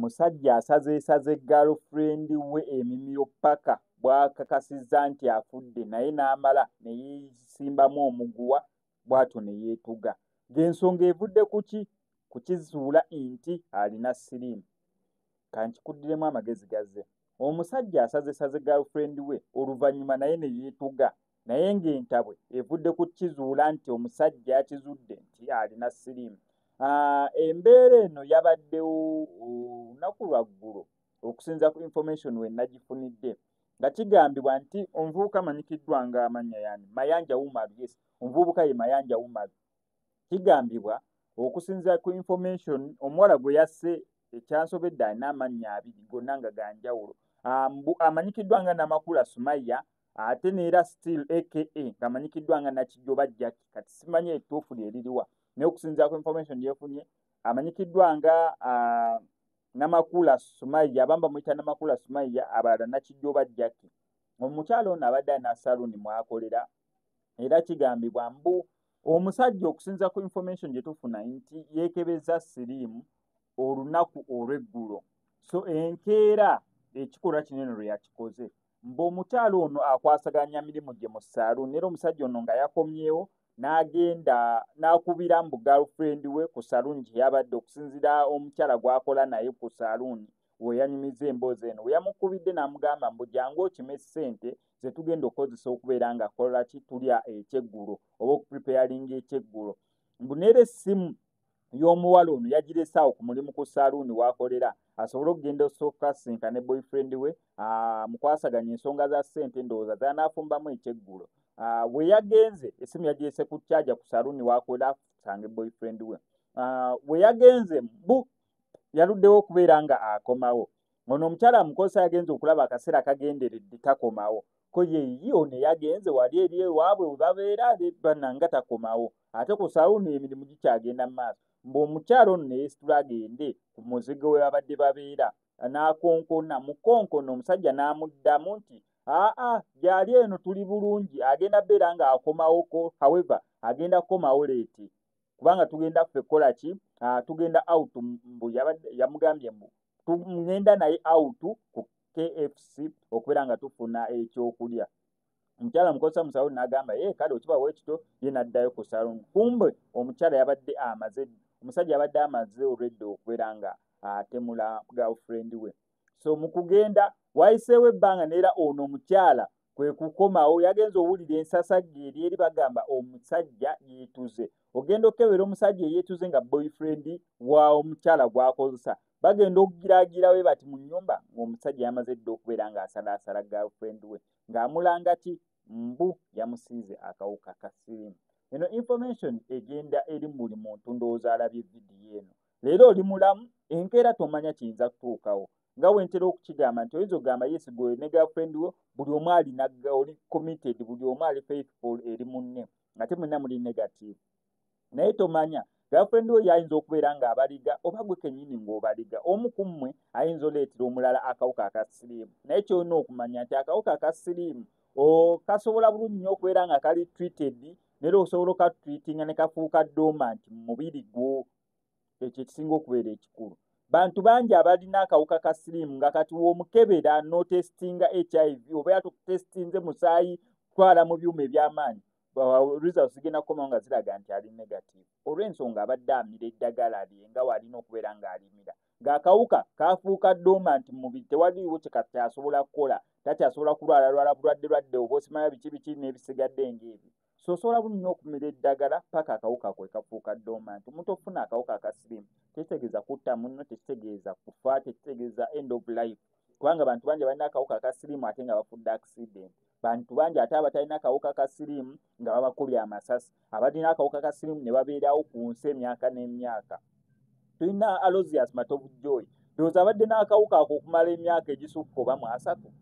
Omusajja asazeesaze girlfriend we emimiro paka bw'akakasizza nti afudde, naye n'amala ne yeesimbamu omuguwa bw'atyo ne yeetuga. Ng'ensonga evudde ku ki? Kukizuula nti alina siriimu. Kankikuddiremu amagezi gazze. Omusajja asazeesaze girlfriend we oluvannyuma naye ne yeetuga, naye ng'entabwe evudde ku kizuula nti omusajja yakizudde nti alina siriimu. Embeera eno yabaddewo olunaku lwa ggulo okusinziira ku information we nagifunidde, nga kigambibwa nti omuvubuka amanyikiddwa nga amannya yani Mayanja Umaru. Yes, omuvubuka ye Mayanja Umaru. Kigambibwa okusinziira ku information omuwala gwe yasse ekyansobedde alina amannya abiri gonna nga ga njawulo. Amanyikiddwa nga Namakula Sumaya, ate neera still aka ng'amanyikiddwa nga Nakijoba Jackie. Kati simanyi ettuufu lye liriwa, naye okusinziira ku information gyefunye amanyikiddwa nga Namakula Sumaya, abamu bamuyita Namakula Sumaya, abalala Nakijoba Jackie. Omukyala ono abadde alina saluuni mwakolera, era kigambibwa mbu omusajja okusinziira ku information gye tufuna nti yeekebeza siriimu olunaku olw'eggulo. So enkeera ekikolwa kino eno lwe yakikoze, mbu omukyala ono akwasaganya mirimu gye mu saluuni, era omusajja ono nga yakomyewo n'agenda n'akubira mbu girlfriend we ku saluuni gye yabadde, okusinziira omukyala gw'akola naye ku saluuni we yanyumiza emboozi eno. We yamukubidde n'amugamba mbu jangu okime ssente ze tugenda okukozesa okubeera nga kola ki, tulya ekyeggulo oba okupreparinga ekyeggulo. Mbu neera essimu y'omuwala ono yagirese awo ku mulimu ku saluuni w'akolera asobole okugenda osooka asinka ne boyfriend we mukwasaganya ensonga za ssente ndowooza z'anaafumbamu ekyeggulo. Bwe yagenze essimu yagirese ku charger ku saluuni w'akolera asange boyfriend we. Bwe yagenze mbu yaluddewo okubeera nga akomawo. Ono omukyala amukozesa yagenze okulaba akaseera kagenderedde takomawo. Ko ye ye ono yagenze wali eri ewaabwe we babeera bannanga takomawo. Ate ku saluuni emirimu gikyagenda mu maaso. Mbu omukyala ono ne yeesitula agende ku muzigo we babadde babeera n'akonkona. Mu kkonkona omusajja n'amuddamu nti aa gy'ali eno tuli bulungi, agenda bbeera ng'akomawoko, however agenda kukomawo late kubanga tugenda ffe kukola ki, tugenda out. Mbu yamugambye mbu tugenda naye out ku KFC okubeera nga tufuna ekyokulya. Omukyala mukozesa mu saluuni n'agamba ye kale okiba weekito, ye n'addayo ku saluuni. Kumbe omukyala yabadde amaze, omusajja yabadde amaze olwedda okubeera nga atemula girlfriend we. So mu kugenda wayiseewo ebbanga neera ono omukyala kwe kukomawo, yagenze owulira ensasagge eri eri bagamba omusajja yeetuze. Ogenda okukebera omusajja eyeetuze nga boyfriend wa omukyala gw'akozesa. Bagenda okugiraagira we bati mu nnyumba ng'omusajja yamaze dda okubeera ng'asalaasala girlfriend we ng'amulanga ki, mbu yamusiize akawuka ka siriimu. Eno information egenda eri buli muntu ndowooza alabye vidiyo eno. Leero oli mulamu, enkeera tomanya kiyinza kutuukawo. Nga bwe ntera okukigamba nti oyinza okugamba yes gwe ne girlfriend wo buli omu alina oli committed, buli omu ali faithful eri munne, ate mwenna muli negative. Naye tomanya girlfriend wo yayinza okubeera ng'abaliga oba gwe kennyini ng'obaliga. Omu ku mmwe ayinza oleetera omulala akawuka aka siriimu. Naye ky'olina okumanya nti akawuka aka siriimu kasobola bulungi nnyo okubeera nga kali treated, neera osobola okatreatinga ne kafuuka dormant mu mubiri gwo. Ekyo ekisinga okubeera ekikulu. Bantu bangi abalina akawuka ka siriimu nga kati w'omukebera n'otestinga HIV oba yatestinze musaayi kutwala mu byuma eby'amaanyi, results zigenda kukomawo nga ziraga nti ali negative. Olw'ensonga abadde amira eddagala lye nga w'alina okubeera ng'alimira. Ng'akawuka kafuuka dormant mu mubiri, tewaliiwo kye kakyasobola kukola, takyasobola kulwalalwala bulwadde lwadde oba osimanya biki biki n'ebisigadde ng'ebyo. So osobola bulungi nnyo okumira eddagala paka akawuka kwe kafuuka dormant. Omuntu okufuna akawuka aka siriimu tekitegeeza kutta munno, tekitegeeza kufa, tekitegeeza end of life. Kubanga bantu bangi abalina akawuka aka siriimu ate nga bafudde accident. Bantu bangi ate abatalina akawuka ka siriimu nga babakubye amasasi. Abalina akawuka ka siriimu ne babeerawo ku nsi emyaka n'emyaka. Tulina Aloysius Matovu Joy, ndowooza abadde n'akawuka ako okumala emyaka egisukka oba mu 30.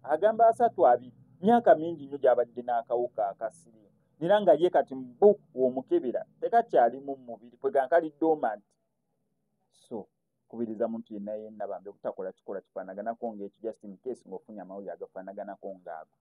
Agamba 32, myaka mingi nnyo gy'abadde n'akawuka aka siriimu. Era nga ye kati mbu w'omukebera tekakyalimu mu mubiri, kwe kali dormant. So kubiriza muntu yenna yenna bambi obutakola kikolwa kifaanaganako ng'ekyo just in case ng'ofunye amawulire agafaanaganako ng'ago.